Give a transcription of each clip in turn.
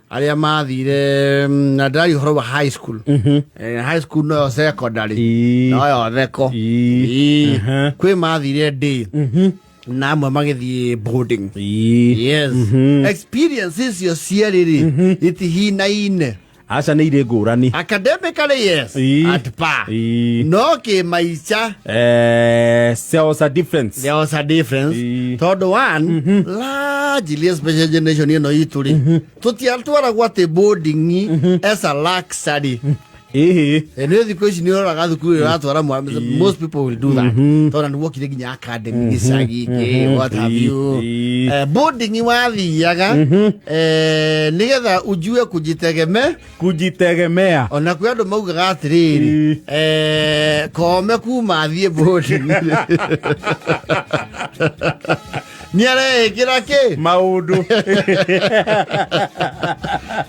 Arĩa mathire na ndĩraria ũhoro wa high school. High school noyo secondary, noyo theko. Ii. Kwĩ mathire day na amwe magĩthiĩ boarding. Yes, experience icio cierĩ rĩ itihinaine. Aca, nĩ irĩ ngũrani. Academically, yes, at par, no kĩmaica There was a difference. There was a difference. Tondũ one, largely, especially generation ĩno itũ rĩ, tũtiatwaragwo atĩ boarding as a luxury. Nĩ thikũ ici nĩ ũroraga thukuru ĩrĩa ũratwara mwana, most people will do that tondũ nĩ wokire nginya academy gĩcagi kĩ, what have you. Boarding wathiaga nĩgetha ujue kujitegemea. Kujitegemea. Ona kwĩ andũ maugaga atĩrĩrĩ, kome kuma athiĩ boarding nĩ areĩkĩra kĩ maũndũ.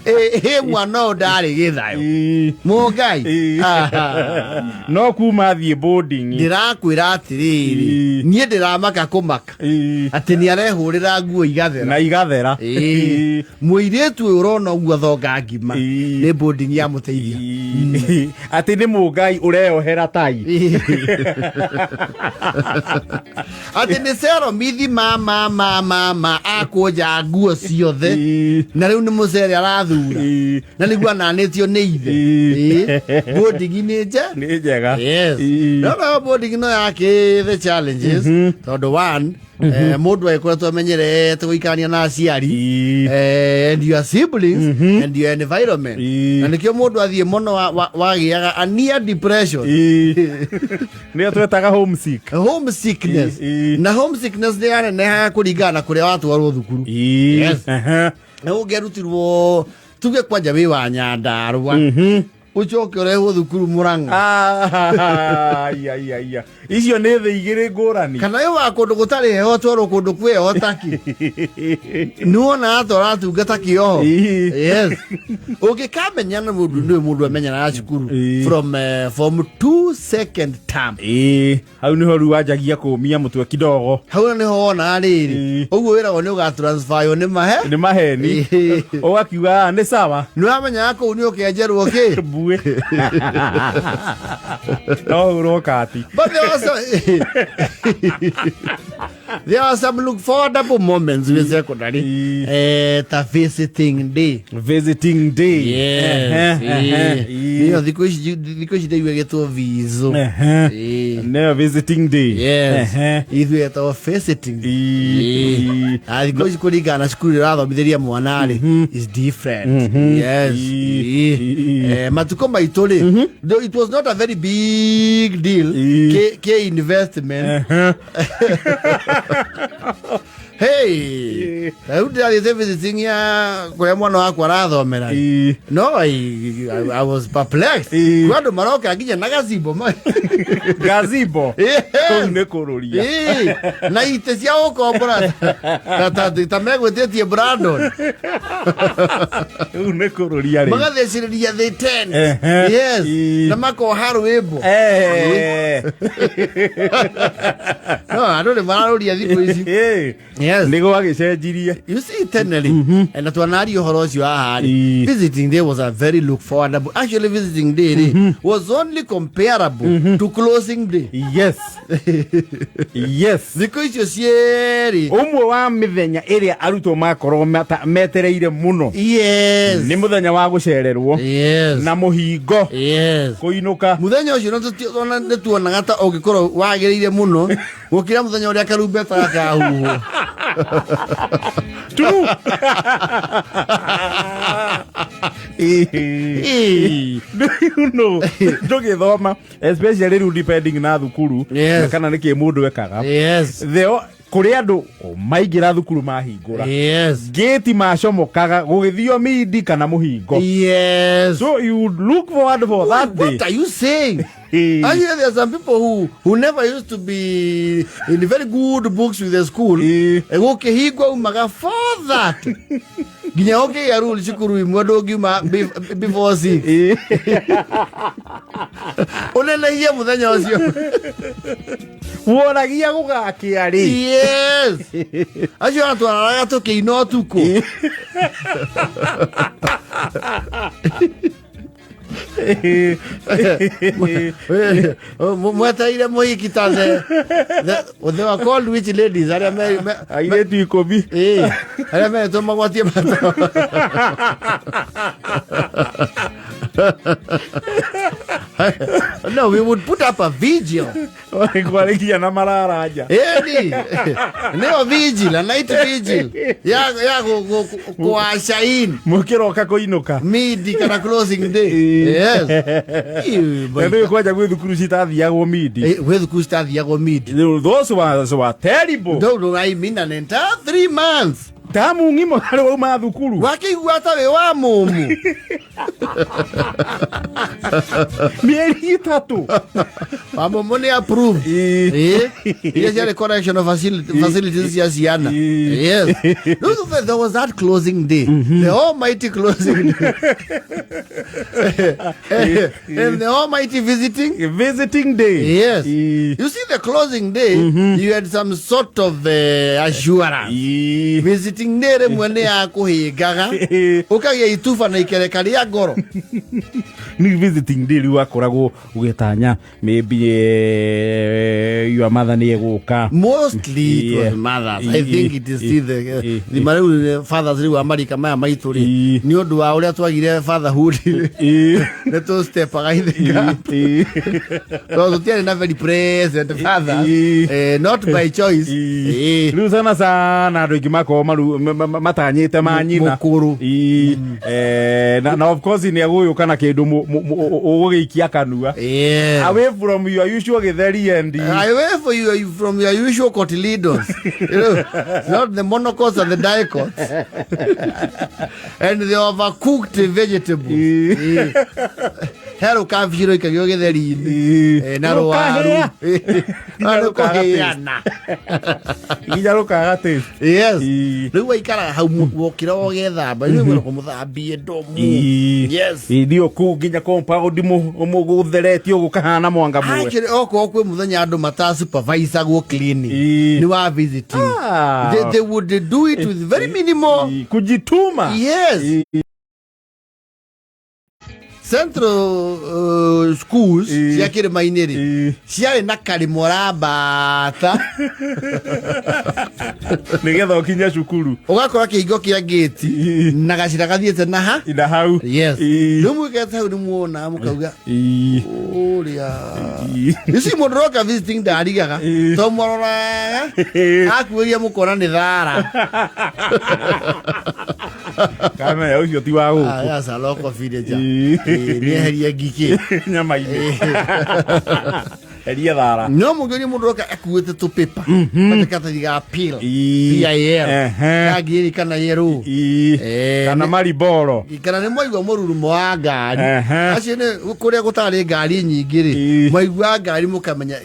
Ĩ mwana ũyũ ndarĩ gĩthayũ mũngai. No kuma thiĩ boarding, ndĩrakwĩra atĩrĩrĩ, niĩ ndĩramaka kũmaka atĩ nĩ arehũrĩra nguo igathera. Na igathera. Ĩĩ. Mũirĩtu ũyũ ũrona ũguo thonga ngima, nĩ boarding yamũteithia. Atĩ nĩ mũngai ũreyohera tai. Atĩ nĩ ceromithi ma ma ma ma akũnja nguo ciothe, na rĩu nĩ mũcere arathura, na nĩguo ananĩtio nĩ ithe. Ĩĩ. Boarding nĩ nje Nĩ njega. Yes. No no boarding no yake the challenges, tondũ one, mũndũ agĩkoretwo amenyerete gũikarania na aciari and your siblings and your environment, na nĩkĩo mũndũ athiĩ mũno wagĩaga a near depression. Nĩyo twetaga homesick. Homesickness. Na homesickness nĩ yanenehaga kũringana na kũrĩa watwarwo thukuru. Yes. Na ũngĩarutirwo tuge kwanja wĩ wa Nyandarũa, ũcoke ũrehwo thukuru Mũrang'a, Ah, iya, iya, iya. Icio nĩ thĩ igĩrĩ ngũrani. Kana wĩ wa kũndũ gũtarĩ heho twarwo kũndũ kwĩ heho taki, nĩwona ta ũratungata kĩoho. Yes, ũngĩkamenya na mũndũ nĩ mũndũ amenyanaga cukuru from form 2 second term. Ĩĩ, hau nĩho rĩu wanjagia kũmia mũtwe kidogo. Hau nĩho wonaga rĩrĩ, ũguo wĩragwo nĩ ũgatransferwo nĩ mahe. Nĩ maheni. Ũgakiuga, "Ah, nĩ sawa." Nĩ wamenyaga kũu nĩ ũkenjerwo kĩ. Mbuĩ no hũrwo kati. But there are some look forwardable moments with secondary. Ta visiting day. Visiting day. Yes. Ehe, Nĩyo thikũ ici ndaigua ĩgĩtwo vizo. Nĩyo visiting day. Yes. Ithuĩ etagwo visiting. Na thikũ ici kũringana na cukuru ĩrĩa ũrathomithĩria mwana rĩ is different. Yes. Matukũ maitũ rĩ, though it was not a very big deal, kĩ investment. Hey, rĩu ndĩrathiĩte visiting ya kũrĩa mwana wakwa arathomera. No I was perplexed. Kwĩ andũ maroka nginya na gazebo Gazebo. Yes. Kũu nĩ kũrũria. Ĩĩ, na itĩ cia gũkombora ta megwĩtĩtie Brandon. Kũu nĩ kũrũria rĩ. Magathecĩrĩria the tent. Yes. Na makoha rwĩmbo. No andũ nĩ mararũria thikũ ici. Yes. Nĩ gwagĩcenjirie. You see, tene rĩ, na twanaria ũhoro ũcio haha rĩ, visiting day was a very look forwardable, actually visiting day rĩ was only comparable to closing day. Thikũ icio cierĩ, Ũmwe wa mĩthenya ĩrĩa arutwo makoragwo metereire mũno nĩ mũthenya wa gũcererwo na mũhingo kũinũka. Mũthenya ũcio ona nĩ tuonaga ta ũngĩkorwo wagĩrĩire mũno gũkĩra mũthenya ũrĩa karumbeta gakahuhwo. Tu. Ĩĩ. No tũgĩthoma, especially rĩu depending na thukuru na kana nĩkĩ mũndũ ekaga, kũrĩ andũ maingĩra thukuru mahingũra gĩti macomokaga gũgĩthio mindi kana mũhingo. So you would look forward for that day. What are you saying? Actually, there are some people who never used to be in very good books with the school. Gũkĩhingwo umaga 4:30 nginya ũkĩgĩa rule cukuru imwe ndũngiuma before 6. Ũnenehie mũthenya ũcio. Woragia gũgakĩa rĩ? Yes, acio ona twararaga tũkĩina ũtukũ. Mwetereire mũhiki ta the they were called which ladies arĩa airĩtu 10. Ĩĩ, arĩa meretwo magwatie matawa. No, we would put up a vigil. Kwarĩkia na mararanja. Ĩni nĩyo vigil, a night vigil ya kũasha in mũkĩroka kũinũka. Midi kana closing day, yes. Ĩ, na nĩ kwanja gwĩ thukuru citathiagwo midi. Gwĩ thukuru citathiagwo midi. Those ones were terrible. No, I mean an entire 3 months. Tamu ng'ima harĩ wauma thukuru. Wakĩigua ta wĩ wa mũmũ. Mĩeri 3. Wa mũmũ nĩ approve. Ĩĩ, iria ciarĩ correctional facilities cia ciana. Yes. No, there was that closing day, the almighty closing day and the almighty visiting visiting day. Yes. You see, the closing day, you had some sort of assurance. Visiting day rĩmwe nĩ yakũhĩngaga, ũkagĩa ituba na ikereka rĩa ngoro. Nĩ visiting day rĩu wakoragwo ũgĩtanya maybe your mother nĩ egũka. Mostly it was mothers. I think it is still the thima rĩu fathers rĩu amarika maya maitũ rĩ, nĩ ũndũ wa ũrĩa twagire fatherhood, nĩ tũ stepaga in the gap, tondũ tũtiarĩ na very present fathers, not by choice. Rĩu sana sana andũ aingĩ makoragwo matanyĩte manyina. Mũkũrũ. Na of course nĩ egũgĩũka na kĩndũ ũgũgĩikia kanua away from your usual gĩtheri and Away for you from your usual cotyledons, not the monocots and the dicots and the overcooked vegetables. He rũkabici rũikagio gĩtheri-inĩ na rũwaru. Rũkahĩa. Na Nginya rũkaga. Rũkũhĩana. Nginya rũkaga taste. Yes. Rĩu waikaraga hau wokĩra ũgethamba rĩu kũmũthambie ndomo. Yes. Ndio kũu nginya compound gũtheretio gũkahana mwanga mwe. Actually, okorwo kwĩ mũthenya andũ mata supervisagwo cleaning, nĩ wa visiting. They would do it with very minimal Kujituma. Yes. Central schools cia kĩrĩma-inĩ rĩ, ciarĩ na karĩmo rambata nĩgetha ũkinye cukuru. Ũgakora kĩhingo kĩa ngĩti na gacĩra gathiĩte na ha na hau. Yes. Rĩu mũgĩte hau nĩ muona mũkauga ũrĩa ici mũndũ roka visiting ndarigaga to mwaroraga akuĩria mũkona nĩ thara. Kamenya ũcio ti wa gũkũ. Aca local villager. Nĩeherie ngikĩ nyama-inĩ eria thara. No mũngĩonia mũndũ roka akuĩte tũpĩpa karatathi ga pil PIL ka green kana yellow. Kana mariboro. Kana nĩ mwaigua mũrurumo wa ngari. Acio nĩ kũrĩa gũtarĩ ngari nyingĩ rĩ, mwaigua ngari mũkamenya,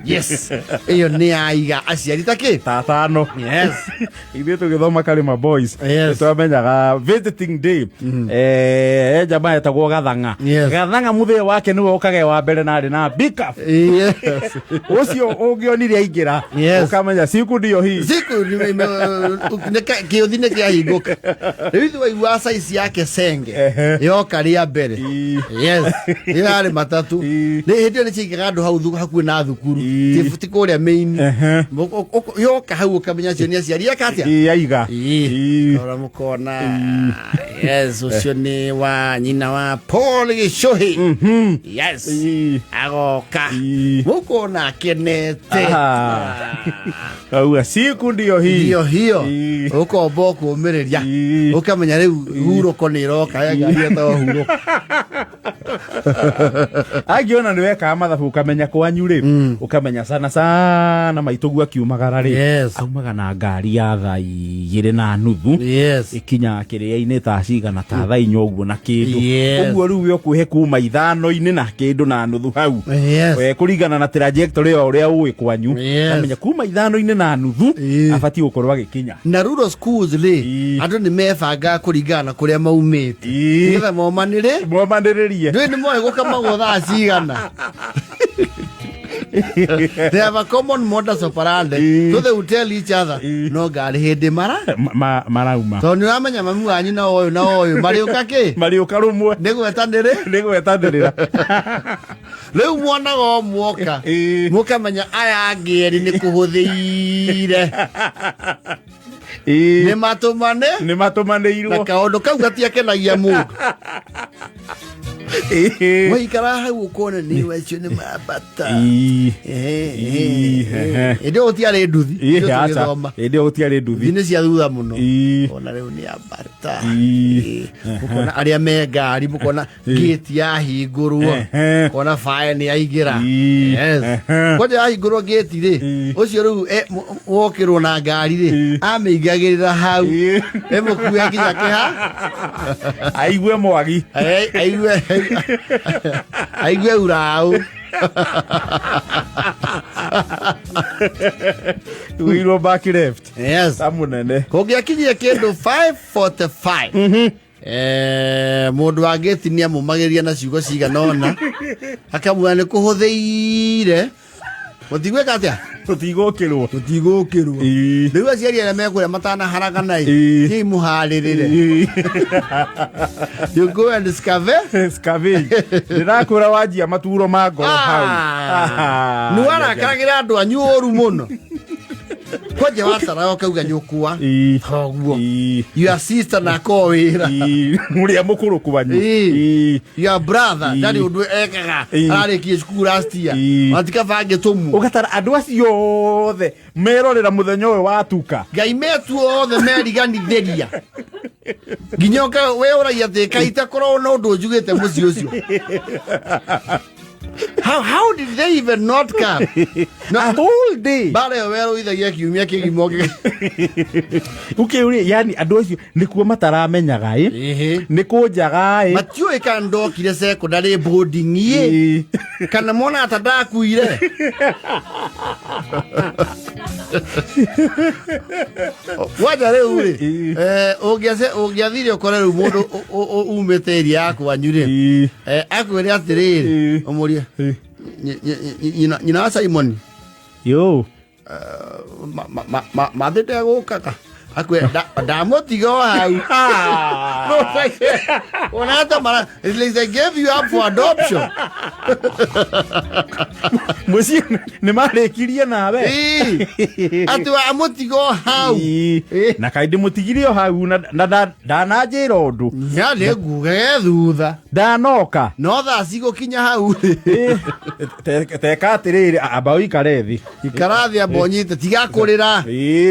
yes, ĩyo nĩ yaiga aciari ta kĩ ta tano. Yes. Ithuĩ tũgĩthoma Karima Boys, nĩtwamenyaga visiting day, jamaa etagwo Gathang'a. Gathang'a mũthee wake nĩwe ũkage wa mbere na arĩ na pickup. Ũcio ũngĩonire aingĩra, ũkamenya siku ndio hii. Siku kĩũthi nĩ kĩahingũka. Rĩu ithuĩ waigua size yake senge yoka rĩa mbere. Yes, ĩyo yarĩ matatu. Nĩ hĩndĩ ĩyo nĩ ciaingaga andũ hau hakuhĩ na thukuru, ti kũrĩa main. Yoka hau ũkamenya acio nĩ aciari eka atĩa. Aiga. Ora mũkona, yes, ũcio nĩ wa nyina wa Paul Gĩcũhĩ. Yes, agoka mũkona akenete. Ah. Auga siku ndio hii. Ndio hiyo. Ũkomba ũkũmĩrĩria, ũkamenya rĩu hurũko nĩ ĩroka ya ngari ĩtagwo hurũko. Angĩona nĩ wekaga mathabu, ũkamenya kwanyu rĩ, ũkamenya sana sana maitũguo akiumagara rĩ, aumaga na ngari ya 2:30, ikinya kĩrĩa-inĩ ta cigana, ta 4:00 ũguo na kĩndũ. Ũguo rĩu we ũkuhe kuma ithano-inĩ na kĩndũ na nuthu hau. Kũringana na trajectory ya ũrĩa ũĩ kwanyu. Amenya kuma 5:30 abatiĩ gũkorwo agĩkinya. Na rural schools rĩ, andũ nĩ mebangaga kũringana na kũrĩa maumĩte, nĩgetha momanĩrĩ momanĩrĩrie. Ndũĩ nĩ moĩ gũkamagwo thaa cigana. They have a common modus operandi. So they will tell each other, no ngari hĩndĩ mara Marauma. Tondũ nĩ ũramenya mami wanyu na ũyũ na ũyũ marĩũka kĩ. Marĩũka rũmwe. Nĩ gwetanĩrĩ. Nĩ gwetanĩrĩra. Rĩu mwonaga o mwoka, mũkamenya aya angĩ erĩ nĩ kũhũthĩire. Nĩ matũmane. Nĩ Na matũmanĩirwo. Kaũndũ kau gatiakenagia mũndũ. Waikara hau ũkona nĩ acio nĩ mambata. Hĩndĩ ĩyo gũtiarĩ nduthi. Hĩndĩ ĩyo Aca. tũgĩthoma. Hĩndĩ ĩyo gũtiarĩ nduthi. Nduthi nĩ cia thutha mũno. Ona rĩu nĩ ambata. Mũkona arĩa me ngari, mũkona gate yahingũrwo, kona fire nĩ yaingĩra. Yes. Kwanja yahingũrwo gate rĩ, ũcio rĩu wokĩrwo na ngari rĩ, amĩingagĩrĩra hau, ĩmũkue nginya kĩha. Aigue mwagi. Aigue uraũ. Wĩirwo back left. Ta mũnene. Kũngĩakinyire kĩndũ 5:45, mũndũ wa gate nĩ amũmagĩria na ciugo cigana ũna, akamwĩra nĩ kũhũthĩire, mũtigwĩka atĩa? Tũtigũkĩrwo. Tũtigũkĩrwo. Rĩu aciari arĩa mekũrĩa matanaharagana ĩ, thiĩi mũharĩrĩre. You go and scavenge. Scavenge. Ndĩrakwĩra wanjia maturo ma ngoro hau. Ah. Nĩ warakaragĩra andũ anyu ũru mũno, kwanja wataraga ũkauga nyũkwa thoguo, your sister nako wĩra. Ũrĩa mũkũrũ kwanyu. Your brother ndarĩ ũndũ ekaga, ararĩkie cukuru last year. Matikaba tũmwo. Ũgatara andũ acio othe merorera mũthenya ũyũ watuka. Ngai metu othe meriganithĩria nginya we ũragia atĩ kaita korwo na ũndũ njugĩte mũciĩ ũcio. How did they even not come? No, a whole day. Bara ĩyo werũithagia kiumia kĩgima Ũkĩũria, yani andũ acio nĩkuo mataramenyaga ĩ, nĩ kũnjaga ĩ. Matiũĩ kana ndokire secondary boarding ĩ, kana mona ata ndakuire. Wanja rĩu rĩ, ũngĩathire ũkore rĩu mũndũ umĩte area ya kwanyu rĩ, akwĩre atĩrĩrĩ, ũmũrie, "Nyina wa Simon, yo mathĩ ndegũkaga?" Akwĩre, "Ndamũtiga o hau." No, like, ona hata mara, it's like they gave you up for adoption. Mũciĩ nĩ marĩkirie nawe. Atĩ wamũtiga o hau. Na kaĩ ndĩmũtigire o hau na ndananjĩra ũndũ. Ya nĩ nguge thutha. Ndanoka. No thaa cigũkinya hau. Teka atĩrĩrĩ, amba ũikare thĩ. Ikara thĩ, amba ũnyite, tiga kũrĩra.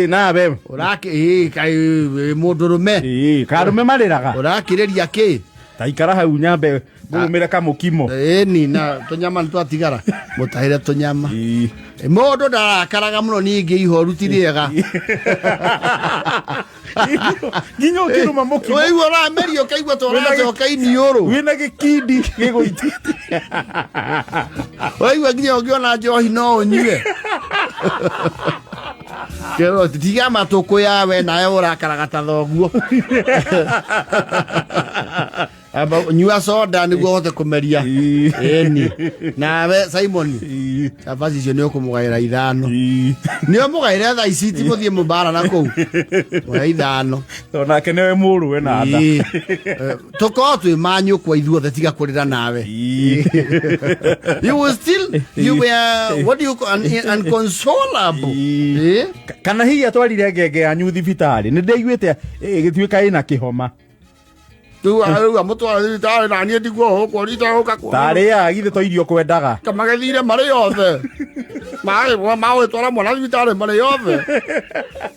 Nawe. Ũrakĩ kaĩ wĩ mũndũrũme. Karũme marĩraga. Ũrakĩrĩria kĩ? Ta ikara hau nyambe ngũrũmĩre kamũkimo. Ĩni na tũnyama nĩ twatigara, mũtahĩre tũnyama. Mũndũ ndarakaraga mũno, ningĩ ihoru ti rĩega. Nginya ũkĩrũma mũkimo. Ũraigua ũrameria, ũkaigua ta ũracoka iniũrũ. Wĩna gĩkindi gĩgũitĩte. Ũraigua nginya ũngĩona njohi no ũnyue. Kĩrwo, tiga matũkũ yawe, nawe ũrakaraga ta thoguo. Amba nyua soda nĩguo ũhote kũmeria. Ĩni nawe Simon, cabaci icio nĩ ũkũmũgaĩra 5. Nĩ ũmũgaĩre thaa ici, ti mũthiĩ mũmbara na kũu, mũhe 5. Tondũ nake nĩwe mũrũwe na nda. Tũkorwo twĩ manyũkwa ithuothe, tiga kũrĩra nawe. You will still, you were, what do you call, unconsolable. Kana hihi atwarire ngenge yanyu thibitarĩ, nĩ ndĩiguĩte ĩgĩtuĩka ĩna kĩhoma. Rĩu amũtwara thibitarĩ na niĩ ndiguo gũkũ ritagũka. Tarĩa githĩ to irio kwendaga. Kamagethire marĩ othe magwĩtwara mwana thibitarĩ marĩ othe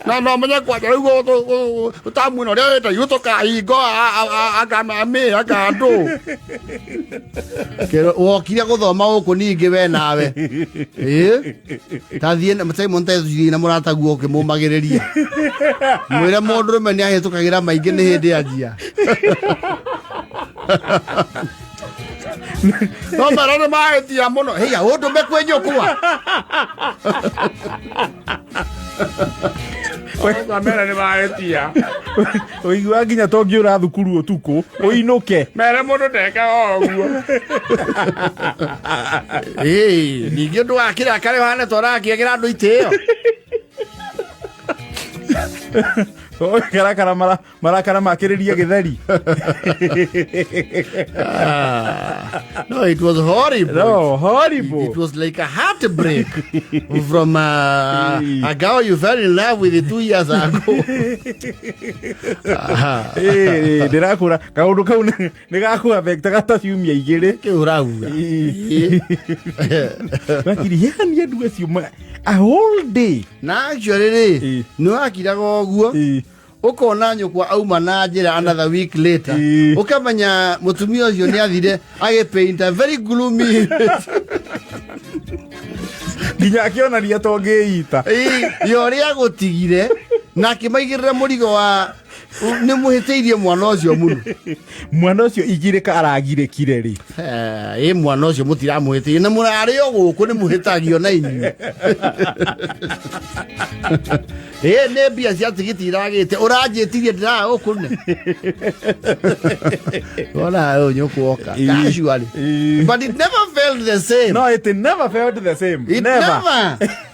na no menye kwanja rĩu tamu ĩno ũrĩa wĩta tũkahingo anga anga andũ wokire gũthoma gũkũ ningĩ we nawe. Ĩ tathiĩ Simon tethiĩ na mũrataguo ũkĩmũmagĩrĩria mwĩre mũndũrũme nĩ ahĩtũkagĩra maingĩ nĩ hĩndĩ anjia no mera nĩ mahĩtia mũno heya ũndũme kwĩ nyũkwa. Mera nĩ mahĩtia. Ũigua nginya tongĩũra thukuru ũtukũ ũinũke. Mere mũndũ ndekaga ũguo. Ĩĩ ningĩ ũndũ wa kĩrakare ũhane ta ũrakĩagĩra andũ itĩo. Karakara marakara makĩrĩria gĩtheri. No, it was horrible. No, horrible. It was like a heartbreak from a girl you fell in love with 2 years ago. Ndĩrakũra kaũndũ kau nĩ gakũ-affectaga ta ciumia igĩrĩ. Kĩu ũrauga. Lakini yani andũ acio a whole day. Na actually rĩ, nĩ wakiraga ũguo ũkona nyũkwa auma na njĩra another week later, ũkamenya mũtumia ũcio nĩ athire agĩpaint a very gloomy nginya akĩonania to ngĩita. Ĩ, ya ũrĩa agũtigire na akĩmaigĩrĩra mũrigo wa nĩ mũhĩtĩirie mwana ũcio mũno. Mwana ũcio igirĩka aragirĩkire rĩ. Ĩ mwana ũcio mũtiramũhĩtĩirie na mũrarĩ o gũkũ nĩ mũhĩtagio na inyuĩ. Ĩ nĩ mbia cia tigiti iragĩte ũranjĩtirie ndĩraga gũkũ ne wona ũyũ nyũkwoka casually, but it never felt the same. No, it never felt the same. It never.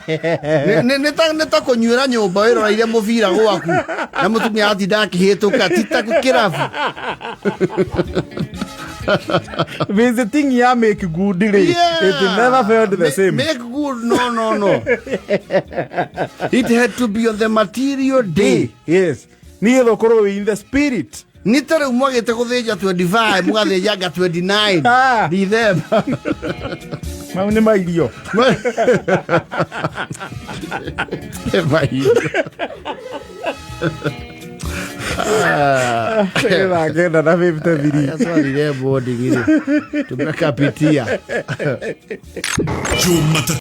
Nĩ ta kũnyuĩra nyũmba wĩroreire mũbira gwaku na mũtumia atinda akĩhĩtũka ti ta kĩrabu. Visiting ya make good rĩ, it never felt the same. Make good, no, no, no, it had to be on the material day. Yes, nĩgetha ũkorwo wĩ in the spirit. Nĩ ta rĩu mwagĩte gũthĩnja 25 mũgathĩnjanga 29 December. Mau nĩ mairio. Mairio. 953. Twathire boarding rĩ tumekapitia. Jumatatu.